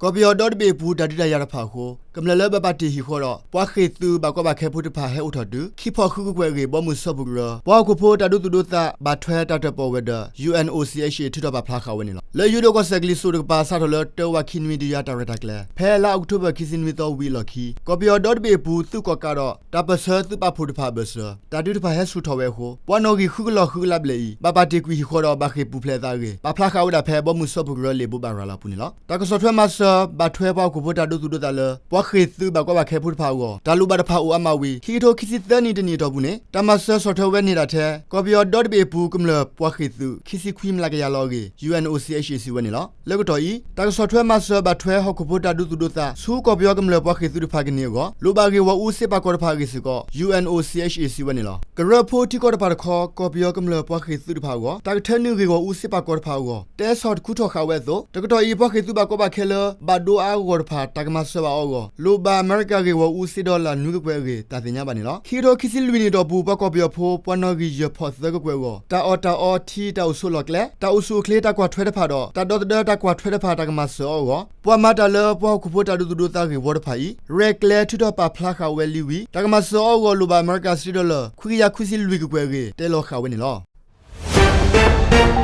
ကီၢ်ပယီၤဒီတဘ့ၣ်အပူၤ တၢ်ဒုးတၢ်ယၤတဖၣ်အဃိ ကမျၢၢ်လၢဘၣ်ပာ်တ့ၢ်ဟံၣ်ဃီဒီး ပှၤဃ့ၢ်သုးဘၣ်ကီဘၣ်ခဲဖိတဖၣ်ဟဲအိၣ်ထီၣ်တုၤ ခံဖီၣ်ဃုကကွဲၢ်အဂ့ၢ် ဘီမုၢ်စၢဖှိၣ်ကရၢ ပှၤဟီၣ်ခိၣ်ဖိတၢ်ဒိသူၣ်ဒိသး ဘၣ်ထွဲတၢ်တၢၣ်ပီၣ်ဝဲၤဒၢး ယူၣ်အဲၣ်အိၣ်စံၣ်အဲၣ်ၡံၣ် ထုးထီၣ်ပာ်ဖျါဃာ်ဝဲန့ၣ်လီၤ. လၢယိၤဒိၣ်ကီၢ်စဲၣ်ကလံၤစိးတကပၤ စးထီၣ်လၢတၢဝးခံနွံတယၤတၢ်ရဲၣ်တၢ်ကျဲၤ ဖဲလါအီးကထိဘၢၣ် ခံဆံနွံသီဝံၤအလီၢ်ခံ ကီၢ်ပယီၤဒီတဘ့ၣ်အပူၤ သုးကီၣ်ကးဒီး တၢ်ပၢၢ်ဆၢသုးပာ်ဖှိၣ်တဖၣ်အဘၢၣ်စၢၤ တၢ်ဒုးတဖၣ်ဟဲဆူၣ်ထီၣ်ဝဲအဃိ ပှၤနီၣ်ဂံၢ်ဃုကလီၢ်ဃုကလးဘျဲၣ်အံၤ ဘၣ်ပာ်တ့ၢ်ကွံာ်ဟံၣ်ဃီဒီး ဘၣ်ဃ့ၢ်ပူၤဖျဲးအသးအဂ့ၢ် ပာ်ဖျါဃာ်ဝဲဒၣ်ဖဲ ဘီမုၢ်စၢဖှိၣ်ကရၢလ့ၣ်ဘိးဘၣ်ရၤလီၤအပူၤန့ၣ်လီၤ. တၢ်ကဆီၣ်ထွဲမၤစၢၤ ဘၣ်ထွဲပှၤဟီၣ်ခိၣ်ဖိတၢ်ဒိသူၣ်ဒိသးလၢ ပှၤဃ့ၢ်သုးဘၣ်ကီဘၣ်ခဲဖိတဖၣ်အဂီၢ် တၢ်လိၣ်ဘၣ်တဖၣ်အိၣ်အါမးဝံၤ ခံကထိခံဆံသၢနံၣ်တနံၣ်အတီၢ်ပူၤန့ၣ် တၢ်မၤစၢၤဆီၣ်ထွဲဝဲန့ၢ်ဒၣ်ထဲ ကီၢ်ပယီၤဒီတဘ့ၣ်အပူၤ ကမျၢၢ်ပှၤဃ့ၢ်သုး ခံဆံခွံမျးကယၤလီၤအဂ့ၢ် ယူၣ်အဲၣ်အိၣ်စံၣ်အဲၣ်ၡံၣ် စံးဝဲန့ၣ်လီၤ. လၢကတီၢ်အံၤ တၢ်ကဆီၣ်ထွဲမၤစၢၤဘၣ်ထွဲဟီၣ်ခိၣ်ဖိတၢ်ဒိသူၣ်ဒိသး ဆူကီၢ်ပယီၤကမျၢၢ်ပှၤဃ့ၢ်သုးတဖၣ်ကန့ၢ်အဂီၢ် လိၣ်ဘၣ်ဂ့ၢ်ဂီၢ်အူစ့ပာ်ကီၤတဖၣ်အဂ့ၢ်စ့ၢ်ကီး ယူၣ်အဲၣ်အိၣ်စံၣ်အဲၣ်ၡံၣ် စံးဝဲန့ၣ်လီၤ. ကရၢဖိထံကီၢ်တဖၣ်တခီ ကီၢ်ပယီၤကမျၢၢ်ပှၤဃ့ၢ်သုးတဖၣ်အဂီၢ် တၢ်ကထၢနုာ်ဂ့ၢ်ဂီၢ်အူစ့ပာ်ကီၤတဖၣ်အဂီၢ် တဲဆီၣ်တခူထီၣ်ဃာ်ဝဲအသိး တကတီၢ်အံၤ ပှၤဃ့ၢ်သုးဘၣ်ကီဘၣ်ခဲလၢ ဘၣ်ဒိအါအဂီၢ်တဖၣ် တၢ်ကမၤစၢၤဘၣ်အီၤအဂီၢ် လိၣ်ဘၣ်အမဲရကၤဂ့ၢ်ဂီၢ်အူစ့ဒီလၣ်နွံကကွဲၢ်အဂ့ၢ် တၢ်သ့ၣ်ညါဘၣ်န့ၣ်လီၤ. ခံကထိခံဆံလွံၢ်နံၣ်အတီၢ်ပူၤ ပှၤကီၢ်ပယီၤဖိ ပှၤနီၣ်ဂံၢ်ယဲၢ်ဖီၣ်သၢကကွဲၢ်အဂီၢ် တၢ်အီၣ်တၢ်အီထံ တၢ်အိၣ်ဆိးလီၢ်ကျဲ တၢ်အိၣ်ဆူၣ်အိၣ်ချ့တၢ်ကွၢ်ထွဲတဖၣ်ဒီး တၢ်ဒီသဒၢတၢ်ကွၢ်ထွဲတဖၣ် တၢ်ကမၤစၢၤအီၤအဂီၢ် ပှၤမၤတၢ်လၢပှၤဟီၣ်ခိၣ်ဖိတၢ်ဒိသူၣ်ဒိသးဂ့ၢ်ဝီတဖၣ်အံၤ ရဲၣ်ကျဲၤထုးထီၣ်ပာ်ဖျါဃာ်ဝဲလံဝံၤ တၢ်ကမၤစၢၤအီၤအဂီၢ် လိၣ်ဘၣ်အမဲရကၤစ့ဒီလၣ် ခွံကယၤခွံဆံလွံၢ်ကကွဲၢ်အဂ့ၢ် တဲလီၤဃာ်ဝဲန့ၣ်လီၤ.